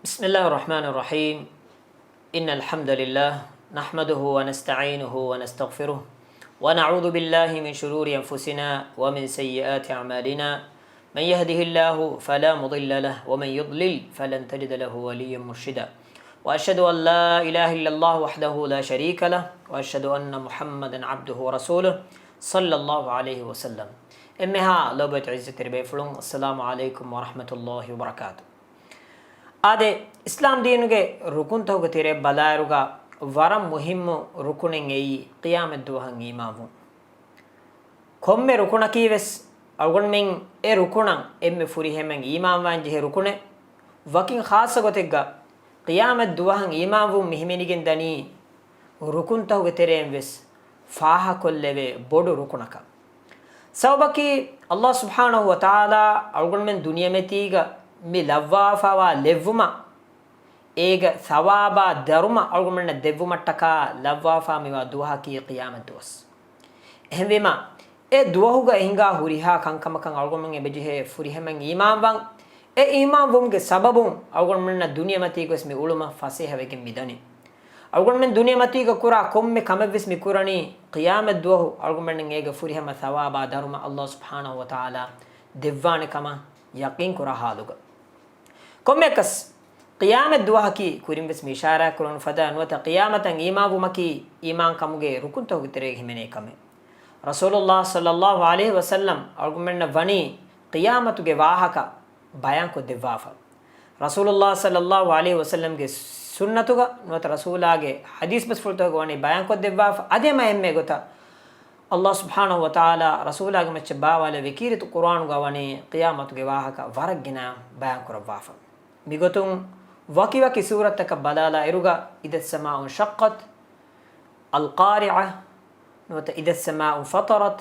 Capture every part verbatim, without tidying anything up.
بسم الله الرحمن الرحيم. إن الحمد لله نحمده ونستعينه ونستغفره ونعوذ بالله من شرور أنفسنا ومن سيئات أعمالنا. من يهده الله فلا مضل له ومن يضلل فلن تجد له وليا مرشدا. وأشهد أن لا إله إلا الله وحده لا شريك له وأشهد أن محمدا عبده ورسوله صلى الله عليه وسلم. އެންމެހާ ލޯބިވެތި ޢިއްޒަތްތެރި ބޭފުޅުން، السلام عليكم ورحمة الله وبركاته. އާދެ، އިސްލާމް ދީނުގެ ރުކުންތަކުގެ ތެރެއަށް ބަލާއިރުގަ ވަރަށް މުހިއްމު ރުކުނެއް އެއީ ޤިޔާމަތް ދުވަހަށް އީމާންވުން. ކޮންމެ ރުކުނަކީ ވެސް އަޅުގަނޑުމެން އެ ރުކުނަށް އެންމެ ފުރިހަމައިން އީމާންވާން ޖެހޭ ރުކުނެއް. ވަކިން ޚާއްޞަ ގޮތެއްގަ ޤިޔާމަތް ދުވަހަށް އީމާންވުން މި ހިމެނިގެން ދަނީ ރުކުންތަކުގެ ތެރެއިން ވެސް ފާހަކޮށްލެވޭ ބޮޑު ރުކުނަކަށް. ސަބަބަކީ، ﷲ ސުބްޙާނަހޫ ވަތަޢާލާ އަޅުގަނޑުމެން ދުނިޔެމަތީގަ މި ލައްވާފައިވާ ލެއްވުމަށް، އޭގެ ސަވާބާ ދަރުމަ އަޅުގަނޑުމެންނަށް ދެއްވުމަށްޓަކާ ލައްވާފާ މިވާ ދުވަހަކީ ޤިޔާމަތް ދުވަސް. އެހެންވީމަ، އެ ދުވަހުގަ ހިނގާ ހުރިހާ ކަންކަމަކަށް އަޅުގަނޑުމެން އެބަޖެހޭ ފުރިހަމައިން އީމާންވާން. އެ އީމާންވުމުގެ ސަބަބުން އަޅުގަނޑުމެންނަށް ދުނިޔެމަތީގަވެސް މި އުޅުމަށް ފަސޭހަވެގެން މިދަނީ. އަޅުގަނޑުމެން ދުނިޔެމަތީގަ ކުރާ ކޮންމެ ކަމެއްވެސް މި ކުރަނީ، ޤިޔާމަތް ދުވަހު އަޅުގަނޑުމެން އޭގެ ފުރިހަމަ ސަވާބާ ދަރުމަ ﷲ ސުބްޙާނަހޫ ވަތަޢާލާ ދެއްވާނެ ކަމަށް ޔަޤީން ކުރާ ޙާލުގަ. ކޮންމެއަކަސް، ޤިޔާމަތް ދުވަހަކީ ކުރިންވެސް މި އިޝާރާތް ކުރުނު ފަދަ ނުވަތަ ޤިޔާމަތަށް އީމާންވުމަކީ އީމާންކަމުގެ ރުކުންތަކުގެ ތެރޭގަ ހިމެނޭ ކަމެއް. ރަސޫލުﷲ ޞައްލައްލާހު ޢަލައިހި ވަސައްލަމް އަޅުގަނޑުމެންނަށް ވަނީ ޤިޔާމަތުގެ ވާހަކަ ބަޔާންކޮށްދެއްވާފަ. ރަސޫލުﷲ ޞައްލައްލާހު ޢަލައިހި ވަސައްލަމްގެ ސުންނަތުގަ ނުވަތަ ރަސޫލާގެ ޙަދީޘް ބަސްފުޅުތަކުގަ ވަނީ ބަޔާންކޮށްދެއްވާފަ. އަދި ހަމަ އެންމެ ގޮތަށް ﷲ ސުބްޙާނަހޫ ވަތަޢާލާ ރަސޫލާގެ މައްޗަށް ބާވާލެއްވި ކީރިތި ޤުރުއާނުގަ ވަނީ ޤިޔާމަތުގެ ވާހަކަ ވަރަށް ގިނަ ބަޔާންކުރައްވާފަ. މިގޮތުން ވަކިވަކި ސޫރަތްތަކަށް ބަލާލާ އިރުގަ، إذا السماء انشقت، القارعة، ނުވަތަ إذا السماء انفطرت،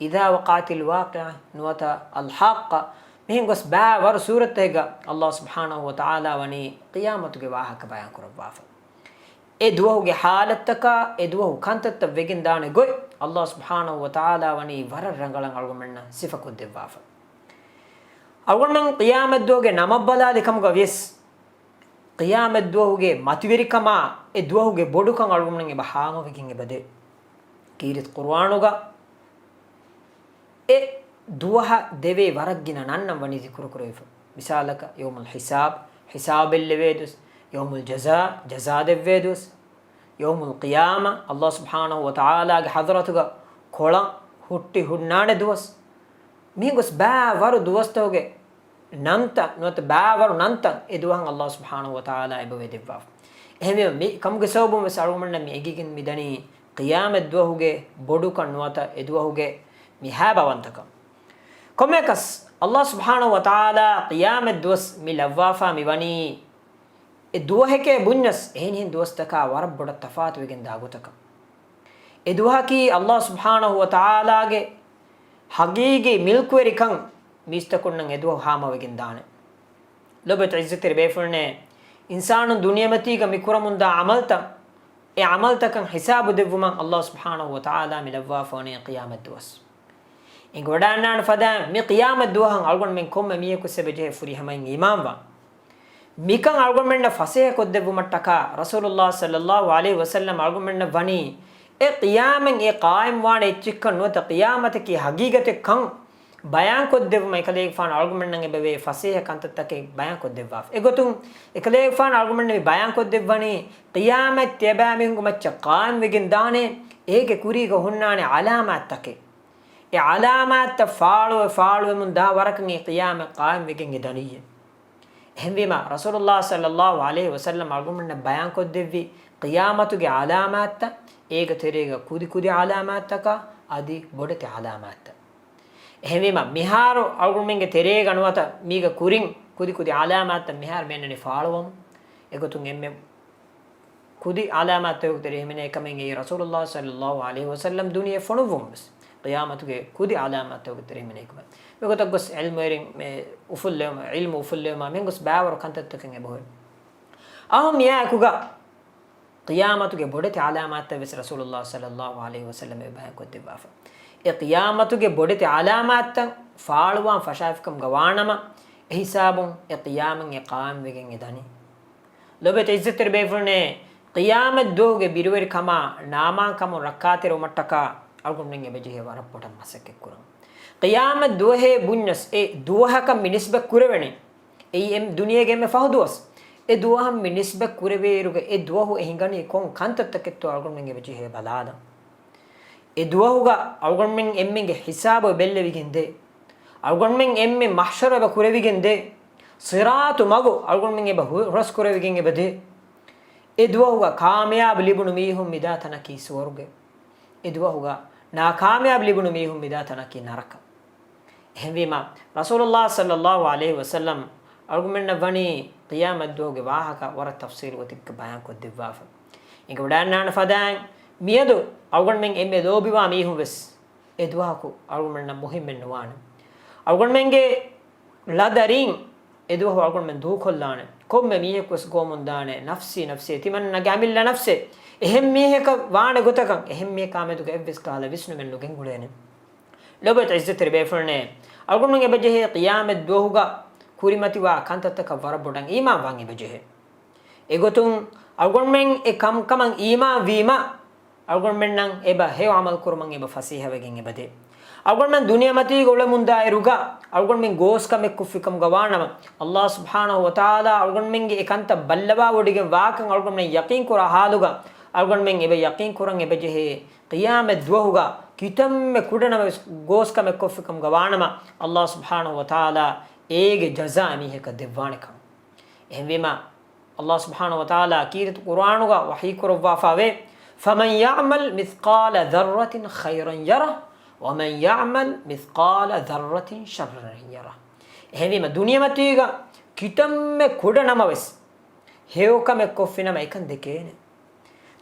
إذا وقعت الواقعة، ނުވަތަ الحاقة، މިހެން ގޮސް ބައިވަރު ސޫރަތްތަކެއްގަ ﷲ ސުބްޙާނަހޫ ވަތަޢާލާ ވަނީ ޤިޔާމަތުގެ ވާހަކަ ބަޔާންކުރައްވާފަ. އެ ދުވަހުގެ ޙާލަތްތަކާ، އެ ދުވަހު ކަންތައްތައް ވެގެން ދާނެ ގޮތް، ﷲ ސުބްޙާނަހޫ ވަތަޢާލާ ވަނީ ވަރަށް ރަނގަޅަށް އަޅުގަނޑުމެންނަށް ސިފަކޮށްދެއްވާފަ. އަޅުގަނޑުމެން ޤިޔާމަތް ދުވަހުގެ ނަމަށް ބަލާލި ކަމުގަ ވިޔަސް، ޤިޔާމަތް ދުވަހުގެ މަތިވެރިކަމާ، އެ ދުވަހުގެ ބޮޑުކަން އަޅުގަނޑުމެން އެބަ ހާމަވެގެން އެބަދޭ. ކީރިތި ޤުރުއާނުގަ އެ ދުވަހަށް ދެވޭ ވަރަށް ގިނަ ނަންނަން ވަނީ ޛިކުރު ކުރެވިފަ. މިސާލަކަށް، ޔައުމުލް ޙިސާބް، ޙިސާބެއް ލެވޭ ދުވަސް، ޔައުމުލް ޖަޒާ، ޖަޒާ ދެއްވޭ ދުވަސް، ޔައުމުލް ޤިޔާމާ، ﷲ ސުބްޙާނަހޫ ވަތަޢާލާގެ ޙަޟްރަތުގަ ކޮޅަށް ހުއްޓި ހުންނާނެ ދުވަސް. މިހެން ގޮސް ބައިވަރު ދުވަސްތަކުގެ ނަންތައް ނުވަތަ ބައިވަރު ނަންތައް އެ ދުވަހަށް ﷲ ސުބްޙާނަހޫ ވަތަޢާލާ އެބަވެ ދެއްވާފަ. އެހެންވީމަ، މި ކަމުގެ ސަބަބުން ވެސް އަޅުގަނޑުމެންނަށް މި އެނގިގެން މިދަނީ ޤިޔާމަތް ދުވަހުގެ ބޮޑުކަން ނުވަތަ އެ ދުވަހުގެ މި ހައިބަވަންތަކަން. ކޮންމެއަކަސް، ﷲ ސުބްޙާނަހޫ ވަތަޢާލާ ޤިޔާމަތް ދުވަސް މި ލައްވާފާ މި ވަނީ އެ ދުވަހެކޭ ބުންޏަސް އެހެނިހެން ދުވަސްތަކާ ވަރަށް ބޮޑަށް ތަފާތުވެގެން ދާ ގޮތަކަށް. އެ ދުވަހަކީ ﷲ ސުބްޙާނަހޫ ވަތަޢާލާގެ ޙަޤީޤީ މިލްކުވެރިކަން މީސްތަކުންނަށް އެ ދުވަހު ހާމަވެގެން ދާނެ. ލޮބުވެތި ޢިއްޒަތްތެރި ބޭފުޅުންނޭ، އިންސާނުން ދުނިޔެމަތީގަ މި ކުރަމުންދާ ޢަމަލްތައް، އެ ޢަމަލްތަކަށް ޙިސާބު ދެއްވުމަށް ﷲ ސުބްޙާނަހޫ ވަތަޢާލާ މި ލައްވާފަވަނީ ޤިޔާމަތް ދުވަސް. އެނގިވަޑައިގަންނާނެ ފަދައިން މި ޤިޔާމަތް ދުވަހަށް އަޅުގަނޑުމެން ކޮންމެ މީހަކު ސެބެޖެހޭ ފުރިހަމައިން އީމާންވާން. މިކަން އަޅުގަނޑުމެންނަށް ފަސޭހަކޮށްދެއްވުމަށްޓަކާ ރަސޫލުﷲ ޞައްލައްލާހު ޢަލައިހި ވަސައްލަމް އަޅުގަނޑުމެންނަށް ވަނީ، އެ ޤިޔާމަތް އެ ޤާއިމްވާނެ އެއްޗެއްކަން ނުވަތަ ޤިޔާމަތަކީ ޙަޤީޤަތެއްކަން ބަޔާންކޮށްދެއްވުމަށް އެކަލޭގެފާނު އަޅުގަނޑުމެންނަށް އެބަވޭ ފަސޭހަ ކަންތައްތަކެއް ބަޔާންކޮށްދެއްވާފަ. އެގޮތުން އެކަލޭގެފާނު އަޅުގަނޑުމެންނަށް މި ބަޔާންކޮށްދެއްވަނީ، ޤިޔާމަތް ތިޔަބައިމީހުންގެ މައްޗަށް ޤާއިމްވެގެން ދާނެ، އޭގެ ކުރީގަ ހުންނާނެ ޢަލާމާތްތަކެއް. އެ ޢަލާމާތްތައް ފާޅުވެ ފާޅުވެމުން ދާ ވަރަކަށް އެ ޤިޔާމަތް ޤާއިމްވެގެން އެ ދަނީއޭ. އެހެންވީމަ، ރަސޫލުﷲ ޞައްލައްލާހު ޢަލައިހި ވަސައްލަމް އަޅުގަނޑުމެންނަށް ބަޔާންކޮށްދެއްވި ޤިޔާމަތުގެ ޢަލާމާތްތައް، އޭގެ ތެރޭގަ ކުދި ކުދި ޢަލާމާތްތަކާ އަދި ބޮޑެތި ޢަލާމާތްތައް. އެހެންވީމަ، މިހާރު އަޅުގަނޑުމެންގެ ތެރޭގަ ނުވަތަ މީގެ ކުރިން ކުދި ކުދި ޢަލާމާތްތައް މިހާރު މިއަންނަނީ ފާޅުވަމުން. އެގޮތުން އެންމެ ކުދި ޢަލާމާތްތަކުގެ ތެރެއިން ހިމެނޭ ކަމެއް އެއީ ރަސޫލުﷲ ޞައްލައްލާހު ޢަލައިހި ވަސައްލަމް ދުނިޔެ ފޮނުއްވުމުން ވެސް ޤިޔާމަތުގެ ކުދި ޢަލާމާތްތަކުގެ ތެރެއިން ހިމެނޭ ކަމެއް. މިގޮތަށް ގޮސް ޢިލްމުވެރިން މި އުފުއްލެވުމަށް، ޢިލްމު އުފުއްލެވުމާ މިހެން ގޮސް ބައިވަރު ކަންތައްތަކެއް އެބަހުރި. އަހަރު މިއާއެކުގަ ޤިޔާމަތުގެ ބޮޑެތި ޢަލާމާތްތައް ވެސް ރަސޫލުﷲ ޞައްލައްލާހު ޢަލައިހި ވަސައްލަމް އެ ބަޔާންކޮށްދެއްވާފަ. އެ ޤިޔާމަތުގެ ބޮޑެތި ޢަލާމާތްތައް ފާޅުވާން ފަށާފިކަމުގަ ވާނަމަ، އެ ހިސާބުން އެ ޤިޔާމަތް އެ ޤާއިމްވެގެން އެ ދަނީ. ލޮބުވެތި އިއްޒަތްތެރި ބޭފުޅުންނޭ، ޤިޔާމަތް ދުވަހުގެ ބިރުވެރިކަމާ ނާމާންކަމުން ރައްކާތެރިވުމަށްޓަކާ އަޅުގަނޑުމެން އެބަޖެހޭ ވަރަށް ބޮޑަށް މަސައްކަތްކުރަން. ޤިޔާމަތް ދުވަހޭ ބުންޏަސް އެ ދުވަހަކަށް މި ނިސްބަތް ކުރެވެނީ. އެއީ އެ ދުނިޔޭގެ އެންމެ ފަހު ދުވަސް. އެ ދުވަހަށް މި ނިސްބަތް ކުރެވޭއިރުގަ އެ ދުވަހު އެ ހިނގަނީ ކޮން ކަންތައްތަކެއްތޯ އަޅުގަނޑުމެން އެބަޖެހޭ ބަލާލަން. އެ ދުވަހުގަ އަޅުގަނޑުމެން އެންމެންގެ ހިސާބު ބެއްލެވިގެން ދޭ. އަޅުގަނޑުމެން އެންމެ މަޙްޝަރު އެބަ ކުރެވިގެން ދޭ. ޞިރާޠު މަގު އަޅުގަނޑުމެން އެބަ ހު-، ހުރަސް ކުރެވިގެން އެބަ ދޭ. އެ ދުވަހުގަ ކާމިޔާބު ލިބުނު މީހުން މިދާ ތަނަކީ ސުވަރުގެ. އެ ދުވަހުގަ ނާކާމިޔާބު ލިބުނު މީހުން މިދާ ތަނަކީ ނަރަކަ. އެހެންވީމަ، ރަސޫލުﷲ ޞައްލަﷲ ޢަލައިހި ވަސައްލަމް އަޅުގަނޑުމެންނަށް ވަނީ ޤިޔާމަތް ދުވަހުގެ ވާހަކަ ވަރަށް ތަފްޞީލު ގޮތެއްގަ ބަޔާން ކޮށްދެއްވާފަ. އެނގިވަޑައިގަންނާނެ ފަދައިން، މިއަދު އަޅުގަނޑުމެން އެންމެ ލޯބިވާ މީހުން ވެސް އެ ދުވަހަކު އަޅުގަނޑުމެންނަށް މުހިއްމެއް ނުވާނެ. އަޅުގަނޑުމެންގެ ޅަދަރީން އެ ދުވަހު އަޅުގަނޑުމެން ދޫކޮށްލާނެ. ކޮންމެ މީހަކު ވެސް ގޮވަމުން ދާނެ، ނަފްސީ، ނަފްސީ، ތިމަންނަގެ އަމިއްލަ ނަފްސޭ. އެހެން މީހަކަށް ވާނެ ގޮތަކަށް އެހެން މީހަކާ މެދުގަ އެއްވެސް ކަހަލަ ވިސްނުމެއް ނުގެންގުޅޭނެ. ލޮބުވެތި އިއްޒަތްތެރި ބޭފުޅުންނޭ، އަޅުގަނޑުމެން އެބަޖެހޭ ޤިޔާމަތް ދުވަހުގަ ކުރިމަތިވާ ކަންތައްތަކަށް ވަރަށް ބޮޑަށް އީމާންވާން އެބަޖެހޭ. އެގޮތުން އަޅުގަނޑުމެން އެ ކަންކަމަށް އީމާންވީމަ، އަޅުގަނޑުމެންނަށް އެބަ ހެޔޮ ޢަމަލު ކުރުމަށް އެބަ ފަސޭހަވެގެން އެބަދޭ. އަޅުގަނޑުމެން ދުނިޔެމަތީގަ އުޅެމުންދާއިރުގަ އަޅުގަނޑުމެން ގޯސްކަމެއް ކޮށްފިކަމުގަ ވާނަމަ، ﷲ ސުބްޙާނަހޫ ވަތަޢާލާ އަޅުގަނޑުމެންގެ އެ ކަންތައް ބައްލަވާވޮޑިގެން ވާކަން އަޅުގަނޑުމެން ޔަޤީންކުރާ ޙާލުގަ، އަޅުގަނޑުމެން އެބަ ޔަޤީންކުރަން އެބަޖެހޭ، ޤިޔާމަތް ދުވަހުގަ ކިތަންމެ ކުޑަނަމަވެސް ގޯސްކަމެއް ކޮށްފިކަމުގަ ވާނަމަ، ﷲ ސުބްޙާނަހޫ ވަތަޢާލާ އޭގެ ޖަޒާ އެމީހަކަށް ދެއްވާނެކަން. އެހެންވީމަ، ﷲ ސުބްޙާނަހޫ ވަތަޢާލާ ކީރިތި ޤުރުއާނުގަ ވަޙީކުރައްވާފައިވޭ، فَمَنْ يَعْمَلْ مِثْقَالَ ذَرَّةٍ خَيْرًا يَرَهُ وَمَنْ يَعْمَلْ مِثْقَالَ ذَرَّةٍ شَرًّا يَرَهُ. އެހެންވީމަ، ދުނިޔެމަތީގަ ކިތަންމެ ކުޑަ ނަމަވެސް ހެޔޮކަމެއް ކޮށްފިނަމަ އެކަން ދެކޭނެ.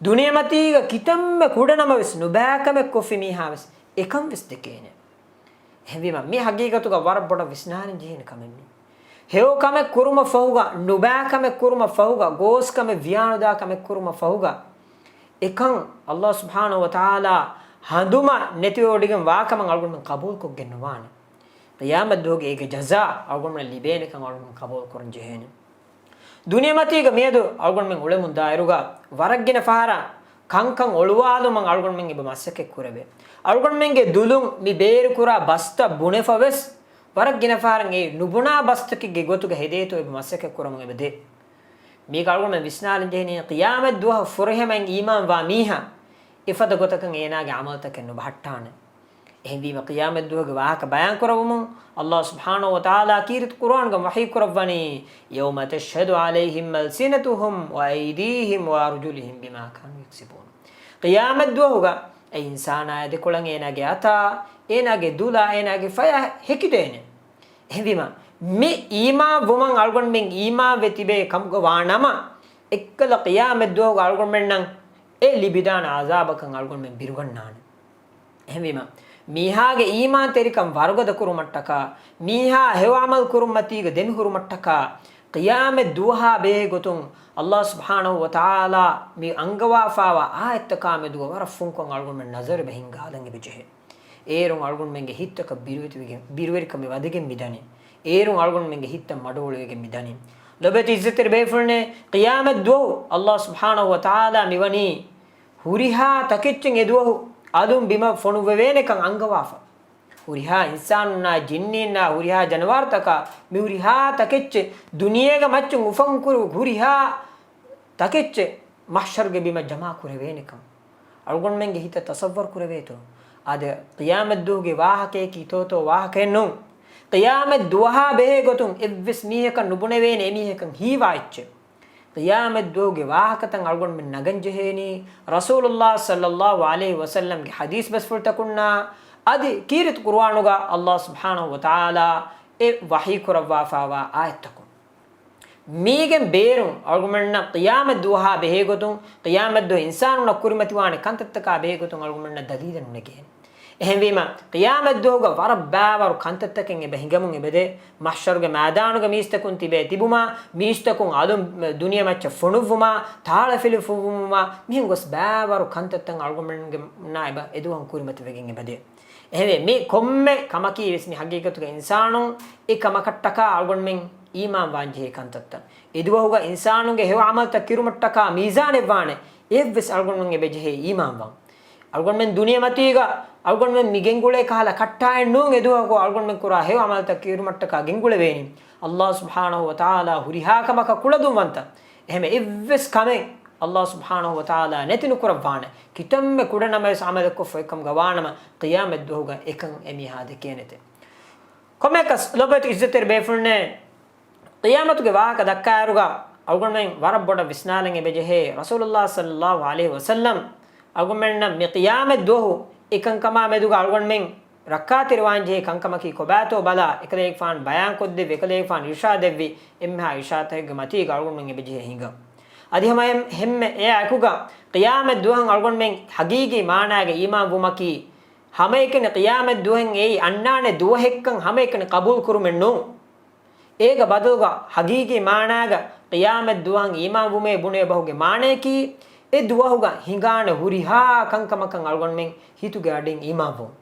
ދުނިޔެމަތީގަ ކިތަންމެ ކުޑަ ނަމަވެސް ނުބައިކަމެއް ކޮށްފި މީހާވެސް އެކަންވެސް ދެކޭނެ. އެހެންވީމަ، މި ހަގީގަތުގަ ވަރަށް ބޮޑަށް ވިސްނާލަން ޖެހޭނެ ކަމެއް ނޫން. ހެޔޮ ކަމެއް ކުރުމަށް ފަހުގަ، ނުބައި ކަމެއް ކުރުމަށް ފަހުގަ، ގޯސް ކަމެއް ވިޔާނުދާ ކަމެއް ކުރުމަށް ފަހުގަ، އެކަން ﷲ ސުބްޙާނަހޫ ވަތަޢާލާ ހަނދުމަ ނެތިވެވޮޑިގެން ވާކަމަށް އަޅުގަނޑުމެން ޤަބޫލުކޮށްގެން ނުވާނެ. ޤިޔާމަތް ދުވަހުގެ އޭގެ ޖަޒާ އަޅުގަނޑުމެންނަށް ލިބޭނެކަން އަޅުގަނޑުމެން ޤަބޫލު ކުރަން ޖެހޭނެ. ދުނިޔެމަތީގަ މިއަދު އަޅުގަނޑުމެން އުޅެމުންދާއިރުގަ ވަރަށް ގިނަ ފަހަރަށް ކަންކަން އޮޅުވާލުމަށް އަޅުގަނޑުމެން އެބަ މަސައްކަތް ކުރެވޭ. އަޅުގަނޑުމެންގެ ދުލުން މި ބޭރުކުރާ ބަސްތައް ބުނެފަ ވެސް ވަރަށް ގިނަ ފަހަރަށް އެ ނުބުނާ ބަސްތަކެއްގެ ގޮތުގަ ހެދޭތޯ އެބަ މަސައްކަތް ކުރަމުން އެބަ ދޭ. މީގަ އަޅުގަނޑުމެން ވިސްނާލަން ޖެހެނީ ޤިޔާމަތް ދުވަހަށް ފުރިހަމައިން އީމާންވާ މީހާ އެފަދަ ގޮތަކަށް އޭނާގެ ޢަމަލުތަކެއް ނުބަހައްޓާނެ. އެހެންވީމަ، ޤިޔާމަތް ދުވަހުގެ ވާހަކަ ބަޔާން ކުރެވުމުން، ﷲ ސުބްޙާނަހޫ ވަތަޢާލާ ކީރިތި ޤުރުއާންގަ ވަޙީ ކުރައްވަނީ، يَوْمَ تَشْهَدُ عَلَيْهِمْ أَلْسِنَتُهُمْ وَأَيْدِيهِمْ وَأَرْجُلُهُمْ بِمَا كَانُوا يَكْسِبُونَ. ޤިޔާމަތް ދުވަހުގަ އެ އިންސާނާ ދެކޮޅަށް އޭނާގެ އަތާ، އޭނާގެ ދުލާ، އޭނާގެ ފަޔާ ހެކިދޭނެ. އެހެންވީމަ، މި އީމާން ވުމަށް އަޅުގަނޑުމެން އީމާންވެ ތިބޭ ކަމުގަ ވާނަމަ، އެއްކަލަ ޤިޔާމަތް ދުވަހުގަ އަޅުގަނޑުމެންނަށް އެ ލިބިދާނެ ޢަޒާބަކަށް އަޅުގަނޑުމެން ބިރުގަންނާނެ. އެހެންވީމަ، މީހާގެ އީމާންތެރިކަން ވަރުގަދަ ކުރުމަށްޓަކާ، މީހާ ހެޔޮ ޢަމަލު ކުރުން މަތީގަ ދެމިހުރުމަށްޓަކާ، ޤިޔާމަތް ދުވަހާ ބެހޭ ގޮތުން ﷲ ސުބްޙާނަހޫ ވަތަޢާލާ މި އަންގަވާފާވާ އާޔަތްތަކާ މެދުގަ ވަރަށް ފުންކޮށް އަޅުގަނޑުމެން ނަޒަރު އެބަ ހިންގާލަން އެބަޖެހޭ. އޭރުން އަޅުގަނޑުމެންގެ ހިތްތަކަށް ބިރުވެތިވެގެން، ބިރުވެރިކަމެއް ވަދެގެން މިދަނީ. އޭރުން އަޅުގަނޑުމެންގެ ހިތްތައް މަޑުއޮޅިވެގެން މިދަނީ. ލޮބުވެތި އިއްޒަތްތެރި ބޭފުޅުންނޭ، ޤިޔާމަތް ދުވަހު ﷲ ސުބްޙާނަހޫ ވަތަޢާލާ މިވަނީ ހުރިހާ ތަކެއްޗެއް އެ ދުވަހު އަލުން ބިމަށް ފޮނުއްވެވޭނެކަން އަންގަވާފަ. ހުރިހާ އިންސާނުންނާ، ޖިންނީންނާ، ހުރިހާ ޖަނަވާރުތަކާ، މި ހުރިހާ ތަކެއްޗެއް، ދުނިޔޭގަ މައްޗުން އުފަންކުރި ހުރިހާ ތަކެއްޗެއް މަޙްޝަރުގެ ބިމަށް ޖަމާ ކުރެވޭނެކަން އަޅުގަނޑުމެންގެ ހިތަށް ތަޞައްވަރު ކުރެވޭތޯ؟ އާދެ، ޤިޔާމަތް ދުވަހުގެ ވާހަކަޔަކީ ތޯތޯ ވާހަކައެއް ނޫން. ޤިޔާމަތް ދުވަހާ ބެހޭ ގޮތުން އެއްވެސް މީހަކަށް ނުބުނެވޭނެ އެމީހަކަށް ހީވާ އެއްޗެއް. ޤިޔާމަތް ދުވަހުގެ ވާހަކަތައް އަޅުގަނޑުމެން ނަގަން ޖެހޭނީ، ރަސޫލުﷲ ޞައްލަﷲ ޢަލައިހި ވަސައްލަމްގެ ޙަދީޘް ބަސްފުޅުތަކުންނާ، އަދި ކީރިތި ޤުރުއާނުގަ ﷲ ސުބްޙާނަހޫ ވަތަޢާލާ އެ ވަޙީ ކުރައްވާފާވާ އާޔަތްތަކުން. މީގެން ބޭރުން އަޅުގަނޑުމެންނަށް ޤިޔާމަތް ދުވަހާ ބެހޭގޮތުން، ޤިޔާމަތް ދުވަހު އިންސާނުންނަށް ކުރިމަތިވާނެ ކަންތައްތަކާ ބެހޭގޮތުން އަޅުގަނޑުމެންނަށް ދަލީލެއް ނުނެގޭނެ. އެހެންވީމަ، ޤިޔާމަތް ދުވަހުގަ ވަރަށް ބައިވަރު ކަންތައްތަކެއް އެބަ ހިނގަމުން އެބަދޭ. މަޙްޝަރުގެ މައިދާނުގަ މީސްތަކުން ތިބޭ ތިބުމާ، މީސްތަކުން އަލުން ދުނިޔެ މައްޗަށް ފޮނުއްވުމާ، ތާޅަފިލި ފުއްވުމާ، މިހެން ގޮސް ބައިވަރު ކަންތައްތައް އަޅުގަނޑުމެންގެ ނާ އެބަ އެދުވަހުން ކުރިމަތިވެގެން އެބަދޭ. އެހެންވެ، މި ކޮންމެ ކަމަކީ ވެސް މި ހަގީގަތުގަ އިންސާނުން އެ ކަމަކަށްޓަކާ އަޅުގަނޑުމެން އީމާން ވާންޖެހޭ ކަންތައްތައް. އެދުވަހުގަ އިންސާނުންގެ ހެޔޮ ޢަމަލުތައް ކިރުމަށްޓަކާ މީޒާނެއްވާނެ. އެއަށްވެސް އަޅުގަނޑުމެން އެބަޖެހޭ އީމާންވާން. އަޅުގަނޑުމެން ދުނިޔެމަތީގަ އަޅުގަނޑުމެން މި ގެންގުޅޭ ކަހަލަ ކައްޓާއެއް ނޫން އެދުވަހަކު އަޅުގަނޑުމެން ކުރާ ހެޔޮ ޢަމަލުތައް ކިރުމަށްޓަކާ ގެންގުޅެވޭނީ. ﷲ ސުބްޙާނަހޫ ވަތަޢާލާ ހުރިހާ ކަމަކަށް ކުޅަދުންވަންތަ. އެހެން އެއްވެސް ކަމެއް ﷲ ސުބްޙާނަހޫ ވަތަޢާލާ ނެތި ނުކުރައްވާނެ. ކިތަންމެ ކުޑަ ނަމަވެސް ޢަމަލެއްކޮށް ފޮތްކަމުގަ ވާނަމަ، ޤިޔާމަތްދުވަހުގަ އެކަން އެމީހާ ދެކޭނެތެ. ކޮންމެއަކަސް ލޮބުވެތި ޢިއްޒަތްތެރި ބޭފުޅުންނޭ، ޤިޔާމަތުގެ ވާހަކަ ދައްކާއިރުގަ އަޅުގަނޑުމެން ވަރަށް ބޮޑަށް ވިސްނާލަން އެބަޖެހޭ، ރަސޫލުﷲ ޞައްލަﷲ ޢަލައިހި ވަސައްލަމް އަޅުގަނޑުމެންނަށް މި ޤިޔާމަތް ދުވަހު އެކަންކަމާ މެދުގަ އަޅުގަނޑުމެން ރައްކާތެރިވާންޖެހޭ ކަންކަމަކީ ކޮބާތޯ ބަލާ، އެކަލޭގެފާނު ބަޔާންކޮށްދެއްވި، އެކަލޭގެފާނު އިރުޝާދެއްވި އެންމެހާ އިރުޝާދުތަކެއްގެ މަތީގަ އަޅުގަނޑުމެން އެބަޖެހޭ ހިނގަން. އަދި ހަމަ އެ-، ހެންމެ އެއާ އެކުގަ ޤިޔާމަތް ދުވަހަށް އަޅުގަނޑުމެން ޙަޤީޤީ މާނާގަ އީމާން ވުމަކީ، ހަމައެކަނި ޤިޔާމަތް ދުވަހެއް އެއީ އަންނާނެ ދުވަހެއްކަން ހަމައެކަނި ޤަބޫލު ކުރުމެއް ނޫން. އޭގަ ބަދަލުގަ ޙަޤީޤީ މާނާގަ ޤިޔާމަތް ދުވަހަށް އީމާންވުމޭ ބުނޭ ބަހުގެ މާނަޔަކީ، އެ ދުވަހުގަ ހިނގާނެ ހުރިހާ ކަންކަމަކަށް އަޅުގަނޑުމެން ހިތުގެ އަޑިން އީމާންވުން.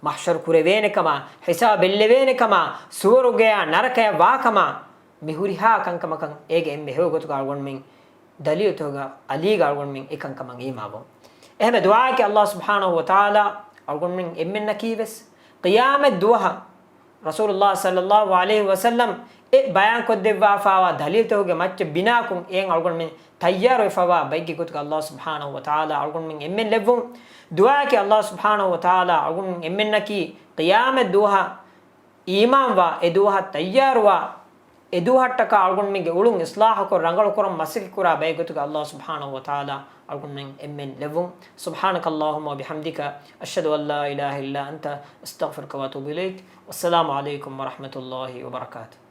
މަޙްޝަރު ކުރެވޭނެ ކަމާ، ޙިސާބު އެއްލެވޭނެ ކަމާ، ސުވަރުގެޔާ ނަރަކަޔާ ވާ ކަމާ، މި ހުރިހާ ކަންކަމަކަށް އޭގެ އެންމެ ހެޔޮ ގޮތުގަ އަޅުގަނޑުމެން ދަލީލުތަކުގަ އަލީގަ އަޅުގަނޑުމެން އެކަންކަމަށް އީމާންވުން. އެހެންމެ ދުޢާއަކީ ﷲ ސުބްޙާނަހޫ ވަތަޢާލާ އަޅުގަނޑުމެން އެންމެންނަކީވެސް ޤިޔާމަތް ދުވަހަށް ރަސޫލުﷲ ޞައްލަﷲ ޢަލައިހި ވަސައްލަމް އެ ބަޔާންކޮށްދެއްވާފާވާ ދަލީލުތަކުގެ މައްޗަށް ބިނާކޮށް އެއަށް އަޅުގަނޑުމެން ތައްޔާރުވެފަވާ ބައެއްގެ ގޮތުގަ ﷲ ސުބްޙާނަހޫ ވަތަޢާލާ އަޅުގަނޑުމެން އެންމެން ލެއްވުން. ދުޢާއަކީ ﷲ ސުބްޙާނަހޫ ވަތަޢާލާ އަޅުގަނޑުމެން އެންމެންނަކީ ޤިޔާމަތް ދުވަހަށް އީމާންވާ، އެ ދުވަހަށް ތައްޔާރުވާ، އެ ދުވަހަށްޓަކާ އަޅުގަނޑުމެންގެ އުޅުން އިޞްލާޙުކޮށް ރަނގަޅުކުރަން މަސައްކަތްކުރާ ބައެއް ގޮތުގަ ﷲ ސުބްޙާނަހޫ ވަތަޢާލާ އަޅުގަނޑުމެން އެންމެން ލެއްވުން. سبحانك اللهم وبحمدك، أشهد أن لا إله إلا أنت، أستغفرك وأتوب إليك. والسلام عليكم ورحمة الله وبركاته.